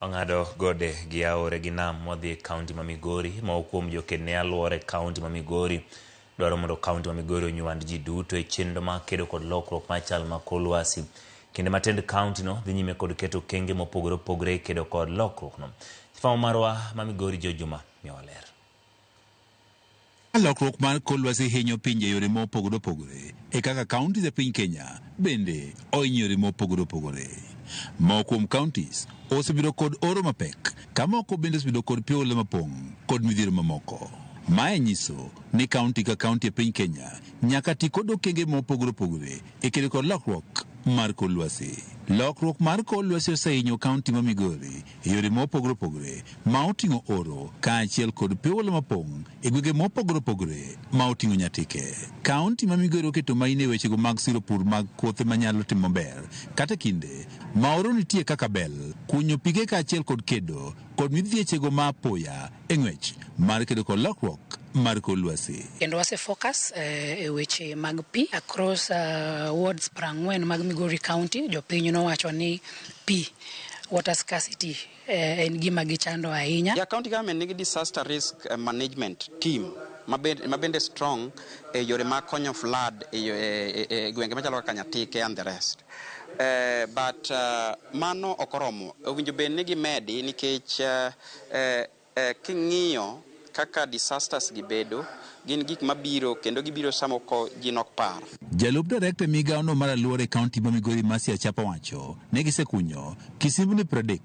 Wang'ado gode gi aore gi nam mwadhi e kaunti ma Migori. Moko kuom joked ne alwora e kaunti ma Migori dwaro mondo kaunti ma Migori onywand ji duto e chenro mar kedo kod lokruok mar chal mar kor lwasi. Kinde ma tend kaunti no dhi nyime kod keto okenge mopogore opogore e kedo kod lokruok no. Jafwambo marwa ma Migori George Juma miyowa ler. Ka lokruok mar kor lwasi hinyo pinje e yore mopogore opogore, e kaka counties e piny Kenya bende ohinyo yore mopogore opogore. Moko kuom counties osebedo kod oro mapek ka moko bende osebedo kod pi oula mapong' kod midhiero mamoko. Mae nyiso ni county ka county e piny Kenya nyaka ti kod okenge mopogore opogore e kedo kod lokruok mar kor lwasi. Lokruok mar kor lwasi osehinyo county ma Migori e yore mopogore opogore ma oting'o oro kaachiel kod pi oula mapong' e gwenge mopogore opogore ma oting'o Nyatike. Kaunti ma Migori oketo maino e wechego mag siro pur mag kothe manyalo timo maber kata kinde ma oro nitie kaka bel, kunyo pige kaachiel kod kedo kod midhiechego ma apoya e ng'wech mar kedo kod lokruok mar kor lwasi. Kendo wase focus e weche mag pi across wards 40 mag Migori County. Jopiny nowacho ni pi, water scarcity, en gima gichando ahinya. Yeah, county government nigi disaster risk management team mabende strong e yore mag konyo flood e gwenge machalo kaka Nyatike and the rest. But mano ok oromo. Owinjo bed ni gimedi nikech king'iyo kaka disasters gi bedo, gin gik mabiro kendo gibiro samoko ji nok par. Jalup direkta e migawono mar alwora e kaunti ma Migori Mercy Achapa wacho ni gisekunyo kisimbni 30,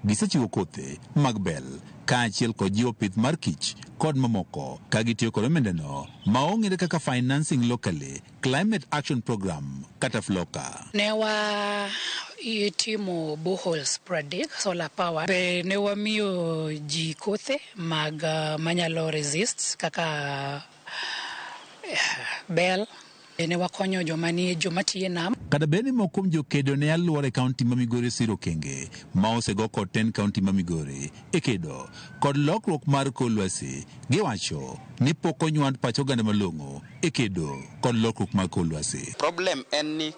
gisechiwo kothe mag bel kaachiel kod jiwo pith mar kich kod mamoko ka gitiyo kod omendano ma ong'ere kaka Financing Locally Climate Action Program kata FLOCA. Ne wa timo boreholes 30 solar power. Be ne wamiyo ji kothe mag manyalo resist kaka bel. Ne wakonyo joma nie joma tiyo e nam. Kata bed ni moko kuom jokedo ne alwora e kaunti ma Migori siro okenge ma osego kod tend kaunti ma Migori e kedo kod lokruok mar kor lwasi, giwacho ni pok onywand pach oganda malong'o e kedo kod lokruok mar kor lwasi. Problem en ni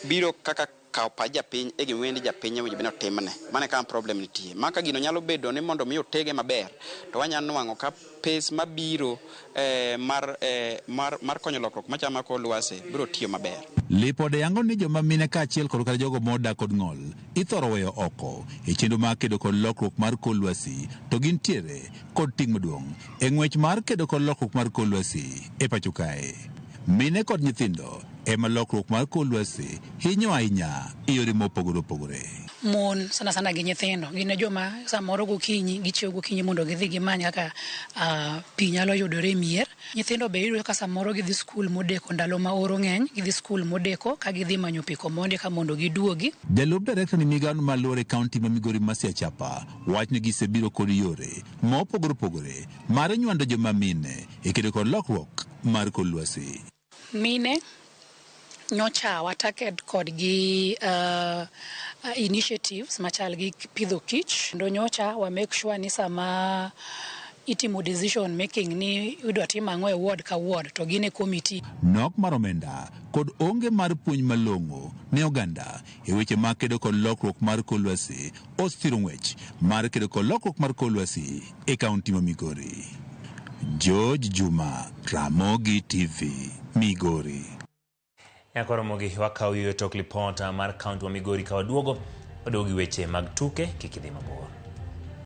biro kaka kawo pach japiny e gima ni japiny owinjo bed ni otimne. Mano e kama problem nitie. Ma ka gino nyalo bedo ni mondo mi otege maber, to wanyalo nwang'o ka pes mabiro mar konyo lokruok machalo mar kor lwasi biro tiyo maber. Lipode yango ni joma mine kaachiel kod kata jogo modak kod ng'ol ithoro weyo oko e chenro mar kedo kod lokruok mar kor lwasi to gintiere kod ting' maduong' e ng'wech mar kedo kod lokruok mar kor lwasi e pacho kae. Mine kod nyithindo ema lokruok mar kor lwasi hinyo ahinya e yore mopogore opogore. Mon sana sana gi nyithindo gin e joma samoro gokinyi gichiew gokinyi mondo gidhi gimany kaka pi nyalo yudore e mier. Nyithindo be iyudo ka samoro gidhi skul modeko ndalo ma oro ng'eny, gidhi skul modeko ka gidhi manyo pi komondi ka mondo giduogi. Jalup direkta ni migawo mar alwora e kaunti ma Migori Mercy Achapa wacho ni gisebiro kod yore mopogore opogore mar nywando joma mine e kedo kod lokruok mar kor lwasi. Mine nyocha wataked kodgi initiatives machal gi pidho kich kendo nyocha wa make sure ni sama itimo decision making ni idwa tim ang'o e ward ka ward to gin e committee. Nok mar omenda kod onge mar puonj malong'o ne oganda e weche mag kedo kod lokruok mar kor lwasi osethiro ng'wech mar kedo kod lokruok mar kor lwasi e kaunti ma Migori. George Juma, Ramogi TV, Migori. Nyaka Ramogi wakaw yueyo tok lipot mar kaunti ma Migori ka waduogo, waduogo gi weche mag tuke, kik idhi mabor.